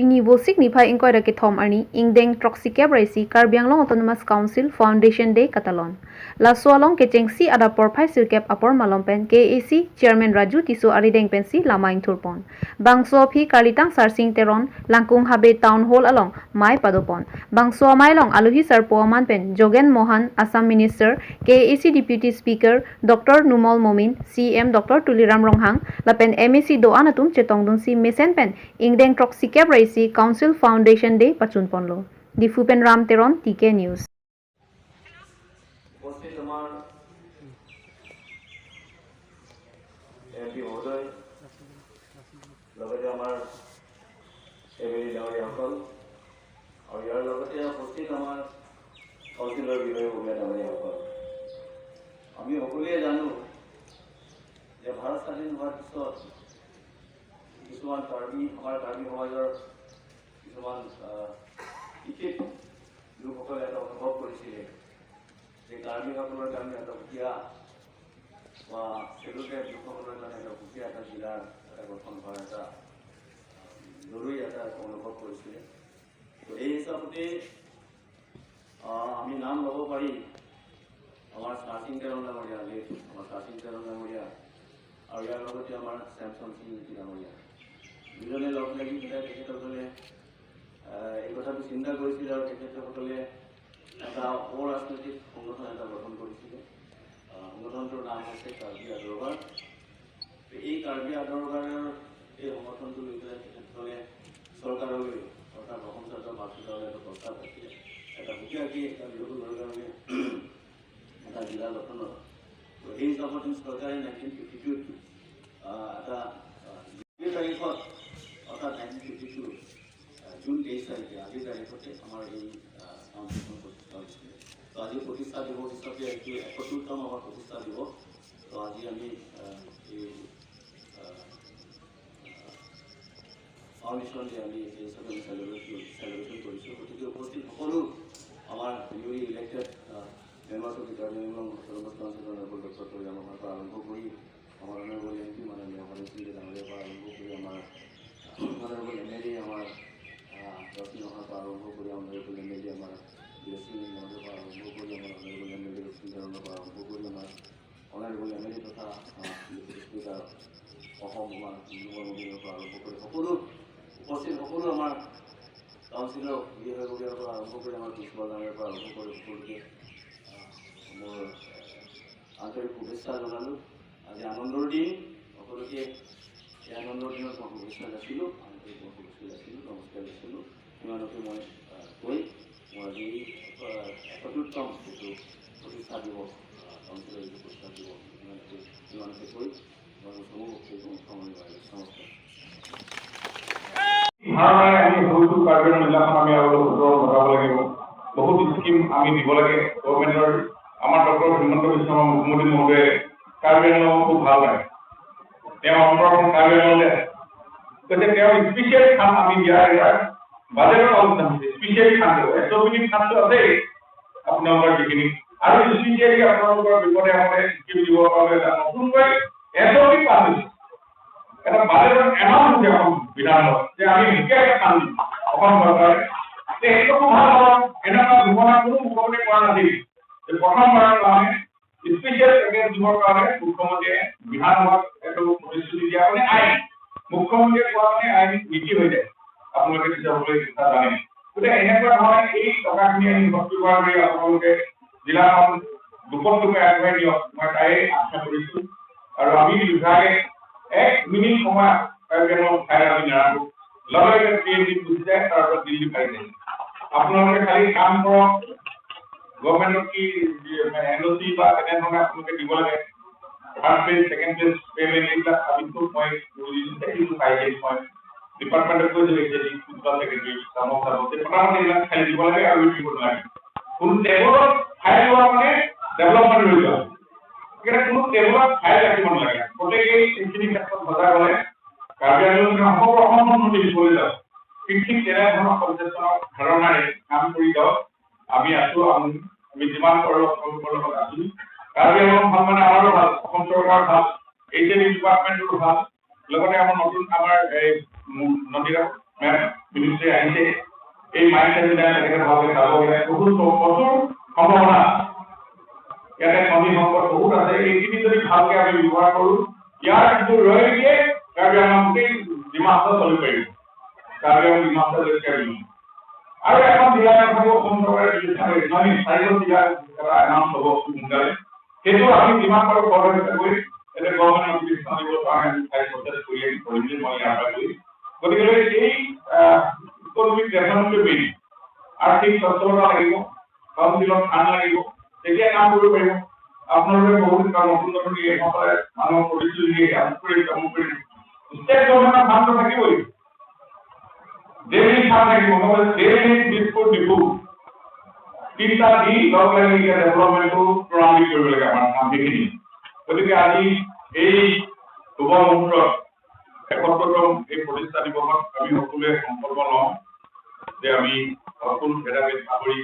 Pini vosik ni phai ingkoi ra ke thom ani ingdeng troxy kep raisi Karbi Anglong Autonomous Council Foundation Day katalon. La sualong ke chengsi ada por phai sir kep apor malom pen KAC Chairman Raju Tiso arideng pensi lama ing thurpon. Bangso phi Kalitang Sarsing Teron Langkung Habe Town Hall along Mai Padopon. Bangso mailong aluhi sar poaman pen Jogen Mohan Assam Minister KAC Deputy Speaker Dr. Numal Momin CM Dr. Tuliram Ronghang lapen MEC do anatum chetong dun si mesen pen ingdeng troxy kep raisi Council Foundation Day pachun ponlo. Difu pen Ram Teron TK News. উপস্থিত আমাৰ M P মহোদয়, লগতে আমাৰ M L এ ডাঙৰীয়াসকল আৰু ইয়াৰ লগতে উপস্থিত আমাৰ কাউন্সিলৰ বিষয়ববীয়া ডাঙৰীয়াসকল, আমি সকলোৱে জানো যে ভাৰত স্বাধীন হোৱাৰ পিছত কিছুমান কাৰ্বি, আমাৰ কাৰ্বি সমাজৰ কিছুমান বিশেষ লোকসকলে এটা অনুভৱ কৰিছিলে যে কাৰ্বিসকলৰ কাৰণে এটা সুকীয়া বা শ্বেডিউল ট্ৰাইব লোকসকলৰ কাৰণে এটা সুকীয়া এটা জিলাৰ এটা গঠন হোৱাৰ এটা জৰুৰী এটা অনুভৱ কৰিছিলে। তো এই হিচাপতে আমি নাম ল'ব পাৰি আমাৰ চাৰসিং তেৰং ডাঙৰীয়া, আমাৰ চাৰসিং তেৰং ডাঙৰীয়া আৰু ইয়াৰ লগতে আমাৰ চেমচন সিং ডাঙৰীয়া, দুজনে লগ লাগি পেলাই তেখেতসকলে এই কথাটো চিন্তা কৰিছিলে আৰু তেখেতসকলে এটা অৰাজনৈতিক সংগঠন এটা গঠন কৰিছিলে। সংগঠনটোৰ নাম হৈছে কাৰ্বি আদৰবাৰ। এই কাৰ্বি আদৰবাৰৰ এই সংগঠনটো লৈ পেলাই তেখেতসকলে চৰকাৰলৈ অৰ্থাৎ অসম চৰকাৰ বাছুদালৈ এটা প্ৰস্তাৱ ৰাখিলে, এটা সুকীয়াকৈ কাৰ্বিসকলৰ কাৰণে এটা জিলা গঠনৰ। তো এই হিচাপত চৰকাৰে 1952ত এটা তাৰিখত অৰ্থাৎ 1952 জুন 23 তাৰিখে আজিৰ তাৰিখতে আমাৰ এই কাউন্সিলখন প্ৰতিষ্ঠা হৈছিলে। তো আজি প্ৰতিষ্ঠা দিৱস হিচাপে এইটো 71তম আমাৰ প্ৰতিষ্ঠা দিৱস। তো আজি আমি এই ফাউণ্ডেশ্যন ডে আমি এই হিচাপে আমি চেলিব্ৰেশ্যন কৰিছোঁ। গতিকে উপস্থিত সকলো আমাৰ newly elected members of the Karbi Anglong Autonomous Council honourable doctor তুলিৰামৰ পৰা আৰম্ভ কৰি আমাৰ অনাৰেবল এম পি মাননীয় হৰেণ সিং ডাঙৰীয়াৰ পৰা আৰম্ভ কৰি আমাৰ অনাৰেবল এম এল এ আমাৰ ৰশ্মি ৰহাৰ পৰা আৰম্ভ কৰি অনাৰেবল এম এল এ আমাৰ ব্লেছিং মহোদয়ৰ পৰা আৰম্ভ কৰি আমাৰ অনাৰেবল এম এল এ ৰশ্মি তেৰণৰ পৰা আৰম্ভ কৰি আমাৰ অনাৰেবল এম এল এ তথা ডেপুটি স্পীকাৰ অসম আমাৰ নুমল মমিনৰ পৰা আৰম্ভ কৰি সকলো উপস্থিত সকলো আমাৰ কাউন্সিলৰ বিষয়ববীয়াৰ পৰা আৰম্ভ কৰি আমাৰ প্ৰিন্সিপাল ডাঙৰীয়াৰ পৰা আৰম্ভ কৰি সকলোকে মোৰ আন্তৰিক শুভেচ্ছা জনালোঁ। আজি আনন্দৰ দিন, সকলোকে এই আনন্দৰ দিনত মই শুভেচ্ছা যাচিলোঁ, আন্তৰিক মই শুভেচ্ছা যাচিলোঁ, নমস্কাৰ যাচিলোঁ। ইমানতে মই কৈ মই আজি 71তম যিটো প্ৰতিষ্ঠা দিৱস, কাউন্সিলৰ যিটো প্ৰতিষ্ঠা দিৱস, ইমানতে কৈ মই চমু বক্তব্য সামৰণি মাৰিলোঁ। নমস্কাৰ। ধাৰণাৰে আমি হয়তো কাৰ্বি আংলং জিলাখন আমি আৰু অলপ উত্তৰণ ঘটাব লাগিব। বহুত স্কিম আমি দিব লাগে গভৰ্ণমেণ্টৰ। আমাৰ ডক্টৰ হিমন্ত বিশ্ব শৰ্মা মুখ্যমন্ত্ৰী মহোদয়ে কাৰ্বি আংলং খুব ভাল পায়, তেওঁ অন্তৰখন কাৰ্বি আংলঙতে আছে। গতিকে তেওঁ স্পেচিয়েল ফাণ্ড আমি দিয়াৰ এটা বাজেটৰ আলোচনা হৈছে। স্পেচিয়েল ফাণ্ডটো, এছ অ' পি ফাণ্ডটো আছেই আপোনালোকৰ যিখিনি, আৰু স্পেচিয়েলি আপোনালোকৰ বিপদে আপদে স্কিম দিবৰ বাবে এটা নতুনকৈ এছ অ' পি পাছ হৈছে, এটা বাজেটৰ এমাউণ্ট হৈছে অসম বিধানসভাত যে আমি সুকীয়া এটা ফাণ্ড দিম অসম চৰকাৰে। সেইটো খুব ভাল হ'ব। এনেকুৱা ঘোষণা কোনো মুখ্যমন্ত্ৰীয়ে কৰা নাছিল যে প্ৰথমবাৰৰ কাৰণে স্পেচিয়েল পেকেজ দিবৰ কাৰণে মুখ্যমন্ত্ৰীয়ে বিধানসভাত এইটো প্ৰতিশ্ৰুতি দিয়া মানে আইন, মুখ্যমন্ত্ৰীয়ে কোৱা মানে আইন নীতি হৈ যায়, আপোনালোকে নিশ্চয় সকলোৱে কথা জানে। গতিকে এনেকুৱা ধৰণে এই টকাখিনি আনি সৎ ব্যৱহাৰ কৰি আপোনালোকে জিলাখন দুপত দুপে আগবঢ়াই দিয়ক, মই তাৰে আশা কৰিছো। আৰু আমি বিভাগে এক মিনিট সময় কাৰ্বি আংলং ঠাইত আমি নাৰাখো, লগে লগে পি এইচ ডি গুচি যায়, তাৰপিছত দিল্লী পাই যায়। আপোনালোকে খালি কাম কৰক, গভৰ্ণমেণ্টক কি এন অ' চি বা তেনেধৰণে আপোনালোকে দিব লাগে, third phase second phase payment এইবিলাক আমিতো মই এইটো পাই যাই মই ডিপাৰ্টমেণ্টত কৈছিলোঁ প্ৰিন্সিপাল ছেক্ৰেটাৰী চামক চাব যে ফটাফট এইবিলাক খালি দিব লাগে আৰু দিব নালাগে। কোনো টেবুলত ফাইল লোৱা মানে ডেভেলপমেণ্ট হৈ যোৱা, সেইকাৰণে কোনো টেবুলত ফাইল ৰাখিব নালাগে। প্ৰত্যেকেই এইখিনি ক্ষেত্ৰত সজাগ হ'লে কাৰ্বি আংলং সমগ্ৰ অসমখন উন্নতি দিবলৈ যাওক, ঠিক ঠিক তেনেধৰণৰ কনচেপশ্যনৰ ধাৰণাৰে কাম কৰি যাওক। আমি আছো, আমি যিমান পাৰোঁ আপোনালোকৰ লগত আছো। কাৰ্বি আংলং ভাল মানে আমাৰো ভাল, অসম চৰকাৰৰ ভাল, এইচ এল ডিপাৰ্টমেণ্টৰো ভাল, লগতে আমাৰ নতুন আমাৰ এই নদীৰ মেম মিনিষ্ট্ৰী আহিছে। এই মাইন্স চেমিনাৰ তেখেতে ভালকৈ চাব। ইয়াত বহুত প্ৰচুৰ সম্ভাৱনা, ইয়াতে খনি সম্পদ বহুত আছে। এইখিনি যদি ভালকে আমি ব্যৱহাৰ কৰোঁ, ইয়াৰ যিটো ৰয়েলটিয়ে কাৰ্বি আংলং গোটেই ডিমা হাছাও চলিব পাৰিব, কাৰ্বি আংলং, ডিমা হাছাও, কাৰ্বি আৰু এখন জিলাৰ কথাটো অসম চৰকাৰে বিবেচনা কৰিছে। আমি চাৰিখন জিলা এটা এনাউন্স হ'ব সোনকালে। সেইটো আমি যিমান পাৰোঁ সহযোগিতা কৰি এতিয়া গভৰ্ণমেণ্ট নটিফিকেশ্যন আনিবৰ কাৰণে আমি ফাইল প্ৰচেছ কৰি কৰিম বুলি মই ইয়াৰ পৰা গৈ। গতিকে এই ইকনমিক ডেভেলপমেণ্টটো মেইন। আৰ্থিক সচ্ছলতা লাগিব, কাউন্সিলত ফাণ্ড লাগিব, তেতিয়া কাম কৰিব পাৰিব। আপোনালোকে বহুত নতুন নতুন এইসকলে মানুহক প্ৰতিশ্ৰুতি দিয়ে, আমুক কৰিম, তামুক কৰিম। ষ্টেট গভৰ্ণমেণ্টৰ ফাণ্ডটো থাকিবই, ডেইলি ফাণ্ড থাকিব। মই ডেইলি দিছপুৰ, ডিফু তিনিটা দি লগ লাগি এতিয়া ডেভেলপমেণ্টটো ত্বৰান্বিত কৰিব লাগে আমাৰ কাম সেইখিনি। গতিকে আজি এই শুভ মুহূৰ্তত 71তম এই প্ৰতিষ্ঠা দিৱসত আমি সকলোৱে সংকল্প লওঁ যে আমি সকলো ভেদাভেদ পাহৰি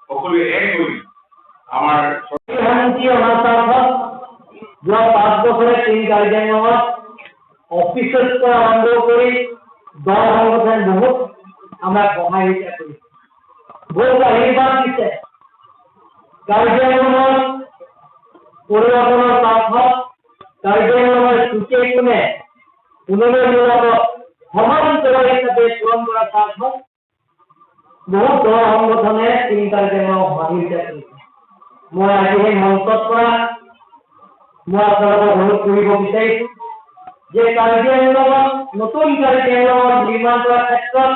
সকলোৱে এক হৈ আমাৰ শান্তি অনাৰ স্বাৰ্থত যোৱা 5 বছৰে তিনি কাৰ্বি আংলঙত অফিচৰ পৰা আৰম্ভ কৰি দল সংগঠন বহুত আমাক সহায় কৰিছে, বহুত আশীৰ্বাদ দিছে। কাৰ্বি আংলঙত পৰিৱৰ্তনৰ স্বাৰ্থত কাৰ্বি আংলঙৰ চুকে কোণে উন্নয়নমূলক সমান্তৰাল হিচাপে পূৰণ কৰাৰ স্বাৰ্থত বহুত দল সংগঠনে তিনি কাৰ্বি আংলঙক সহায় কৰিছে। মই আজি সেই মঞ্চত পৰা মই আপোনালোকক অনুৰোধ কৰিব বিচাৰিছো যে কাৰ্বি আংলঙত নতুন কাৰ্বি আংলঙত নিৰ্মাণ কৰাৰ ক্ষেত্ৰত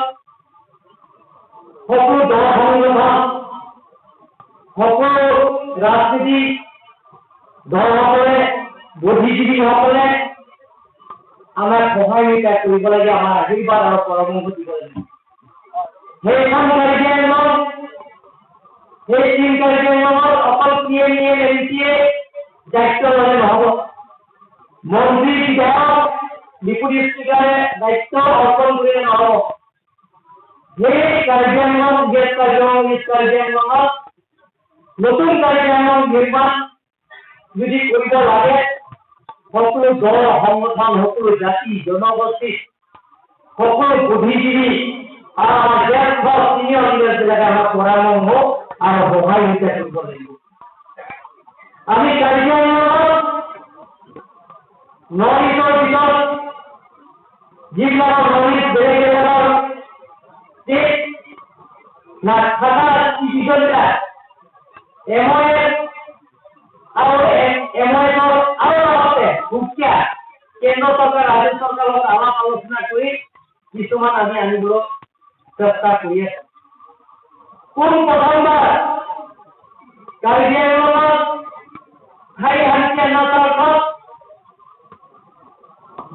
সকলো দল সংগঠন, সকলো ৰাজনীতিক দলসকলে, বুদ্ধিজীৱীসকলে আমাক সহায়িকা কৰিব লাগে, আমাৰ আশীৰ্বাদ আৰু পৰামৰ্শ দিব লাগে। সেইখন কাৰ্বি আংলং, সেই তিন কাৰ্বি আংলঙত অকল P M M L P A দায়িত্ব ল'লে নহ'ব। মন্ত্ৰী, বিধায়ক, ডিপুটি স্পীকাৰে দায়িত্ব অৰ্পণ কৰিলে নহ'ব। সেই কাৰ্বি আংলং, গেট কাৰ্বি আংলং, ইষ্ট কাৰ্বি আংলঙত নতুন কাৰ্বি আংলং নিৰ্মাণ যদি কৰিব লাগে, সকলো দল সংগঠন, সকলো জাতি জনগোষ্ঠী, সকলো বুদ্ধিজীৱী আৰু আমাৰ জ্যেষ্ঠ চিনিয়ৰ লিডাৰ্ছবিলাকে আমাক পৰামৰ্শ আৰু সহায়িকা কৰিব লাগিব। আমি কাৰ্বি আংলঙত নৰ্থ ইষ্টৰ ভিতৰত যিবিলাকৰ নৰ্থ ইষ্ট বেলেগ বেলেগৰ ষ্টেট নাথাকা ডিভিজনবিলাক এম অ' এছ আৰু এম অ' এছৰ আৰু লগতে সুকীয়া কেন্দ্ৰ চৰকাৰ, ৰাজ্য চৰকাৰৰ লগত আলাপ আলোচনা কৰি কিছুমান আমি আনিবলৈ চেষ্টা কৰি আছো। কোন প্ৰথমবাৰ কাৰ্বি আংলঙত স্থায়ী শান্তি অনাৰ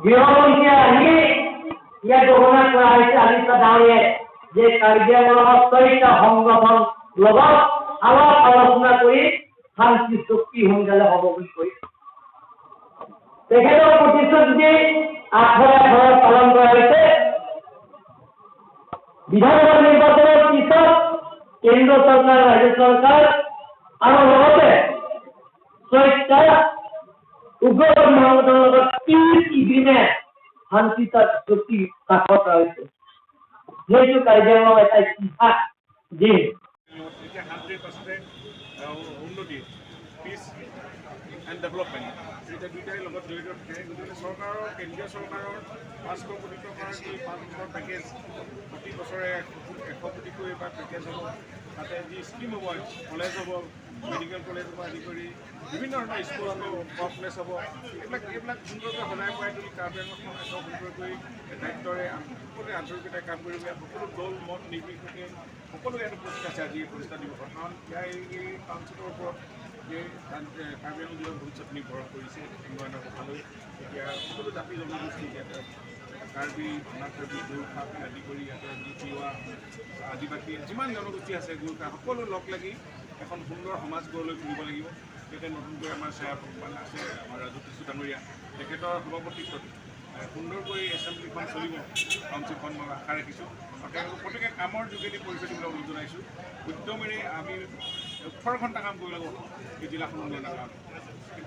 গৃহমন্ত্ৰীয়ে আহি ইয়াত ঘোষণা কৰা হৈছে অমিত শ্বাহ ডাঙৰীয়াই যে কাৰ্বি আংলঙত 6টা সংগঠন লগত আলাপ আলোচনা কৰি শান্তি চুক্তি সোনকালে হ'ব বুলি কৈছে। তেখেতৰ প্ৰতিশ্ৰুতি আখৰে আখৰে পালন কৰা হৈছে। বিধানসভা নিৰ্বাচনৰ পিছত কেন্দ্ৰ চৰকাৰ, ৰাজ্য চৰকাৰ আৰু লগতে 6টা উগ্ৰবাদী সংগঠনৰ লগত পিচ এগ্ৰিমেণ্ট, শান্তি চুক্তি স্বাক্ষৰ কৰা হৈছে। সেইটো কাৰ্বি আংলং এটা ইতিহাস দিন। এতিয়া শান্তিৰ পাছতে উন্নতি, পিচ এণ্ড ডেভেলপমেণ্ট, এতিয়া দুয়োটাই লগত জড়িত থাকে। গতিকে চৰকাৰৰ, কেন্দ্ৰীয় চৰকাৰৰ 500 কোটি টকাৰ যি 5 বছৰ পেকেজ, প্ৰতি বছৰে 100 কোটিকৈ বা পেকেজ হ'ব, তাতে যি স্কীম হ'ব, কলেজ হ'ব, মেডিকেল কলেজ হ'ব, আদি কৰি বিভিন্ন ধৰণৰ স্কুল হ'ব, কলেজ হ'ব, এইবিলাক সুন্দৰকৈ সজাই পৰাই তুলি কাৰ্বি আংলংখন একদম সুন্দৰকৈ দায়িত্বৰে সকলোৱে আন্তৰিকতাৰে কাম কৰিব। ইয়াত সকলো দল মত নিৰ্বিশেষে সকলো ইয়াত উপস্থিত আছে আজি এই প্ৰতিষ্ঠা দিৱসত। কাৰণ ইয়াৰ এই কাউন্সিলৰ ওপৰত যে কাৰ্বি আংলং জিলাৰ ভৱিষ্যত নিৰ্ভৰ কৰিছে উন্নয়নৰ কথালৈ। এতিয়া সকলো জাতি জনগোষ্ঠী ইয়াতে কাৰ্বি, অনা-কাৰ্বি, গোৰ্খা আদি কৰি ইয়াতে যি তিৱা, আদিবাসী যিমান জনগোষ্ঠী আছে, গোৰ্খা সকলো লগ লাগি এখন সুন্দৰ সমাজ গঢ় লৈ তুলিব লাগিব। ইয়াতে নতুনকৈ আমাৰ ছায়া মানে আছে আমাৰ ৰাজু টিচু ডাঙৰীয়া, তেখেতৰ সভাপতিত্বত সুন্দৰকৈ এছেম্বলিখন চলিব, কাউন্সিলখন, মই আশা ৰাখিছোঁ। আৰু তেওঁলোকক প্ৰত্যেকে কামৰ যোগেদি পৰিচয় দিবলৈ অনুৰোধ জনাইছোঁ। উদ্যমেৰে আমি 18 ঘণ্টা কাম কৰিব লাগিব এই জিলাখন উন্নয়নৰ কাৰণে।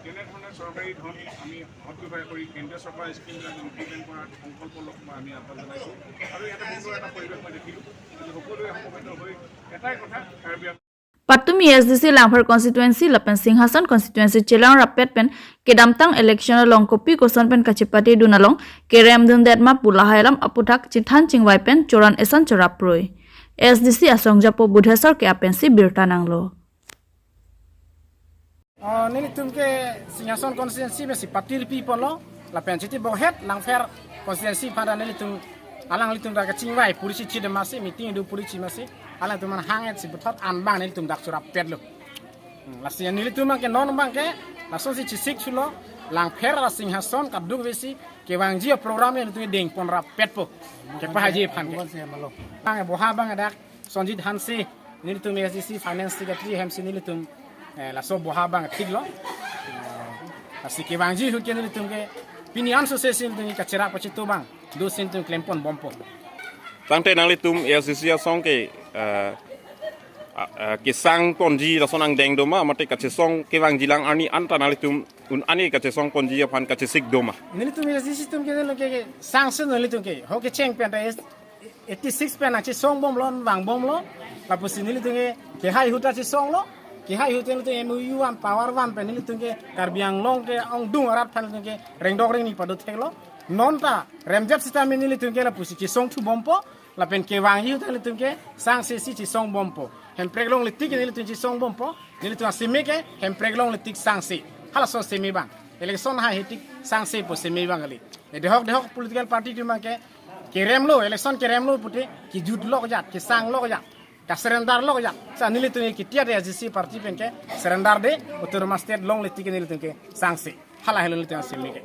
কেনেধৰণে চৰকাৰী ধন আমি সদ্ব্যৱহাৰ কৰি কেন্দ্ৰীয় চৰকাৰৰ স্কীমবিলাক ইমপ্লিমেণ্ট কৰাৰ সংকল্প লওক মই আমি আহ্বান জনাইছোঁ। আৰু ইয়াতে সুন্দৰ এটা পৰিৱেশ মই দেখিলোঁ, সকলোৱে সমবেত হৈ এটাই কথা Karbi Patumi SDC Langphar constituency lapen Singhason constituency Chelang rapet pen kedamtang election long kopi koson pen kachipati dunalong kerem dun det ma pula hailam aputhak chithan chingwai pen choran esan choraproi SDC asong japo Budheswar ke apensi birtananglo. Nini tumke Singhason constituency besi patir people lo lapen chiti bohet Langphar constituency pada nini tum alang litum dak chingwai purisi chi de masi meeting du purisi masi alang tuman hanget si buthot an bang nini tum dak surap pet lo la si nini tum ke non bang ke la son si chi sik chulo Langphar la Singhason ka duk besi ke wang ji program ni tum ding pon rap pet po ke pa haji phan ke bang boha bang dak Sanjit Hansi nini tum SDC finance secretary hem si nini tum la so boha bang thik lo la si ke wang ji hu ke nini tum ke pini an so se sin tum ka chera pa chi tu bang du sin tum klempon bompo tangte nang litum SDC asong ke ke sang ponji la sonang deng doma mate ka song ke wang jilang ani anta nang litum un ani ka song ponji phan ka sik doma nili tum SDC tum ke nili ke sang sin nili tum ke ho ke cheng pen ta 86 pen chi song bom lon wang bom lo la pusi nili tum ke hai huta chi song lo ke hai huta nili tum MU one power one pen nili tum ke karbiang long ke ong dung arat phan tum ke rengdok ring ni padu thek lo non ta remjap system nili tum ke la pusi chi song thu bompo la pen ke wang yu nili tum ke sang se si chi song bompo hem preglong le tik nili tum chi song bompo nili tum simi ke hem preglong le tik sang se hala so simi bang election ha hitik sang se po simi bang ali e dehok dehok political party tu ma ke remlo election ke remlo pute ki jut lok jat ki sang lok jat ka surrender lok jat sa nili tum ki tia de SDC party pen ke surrender de autonomous state long le tik nili tum ke sang se hala hello le tum simi ke.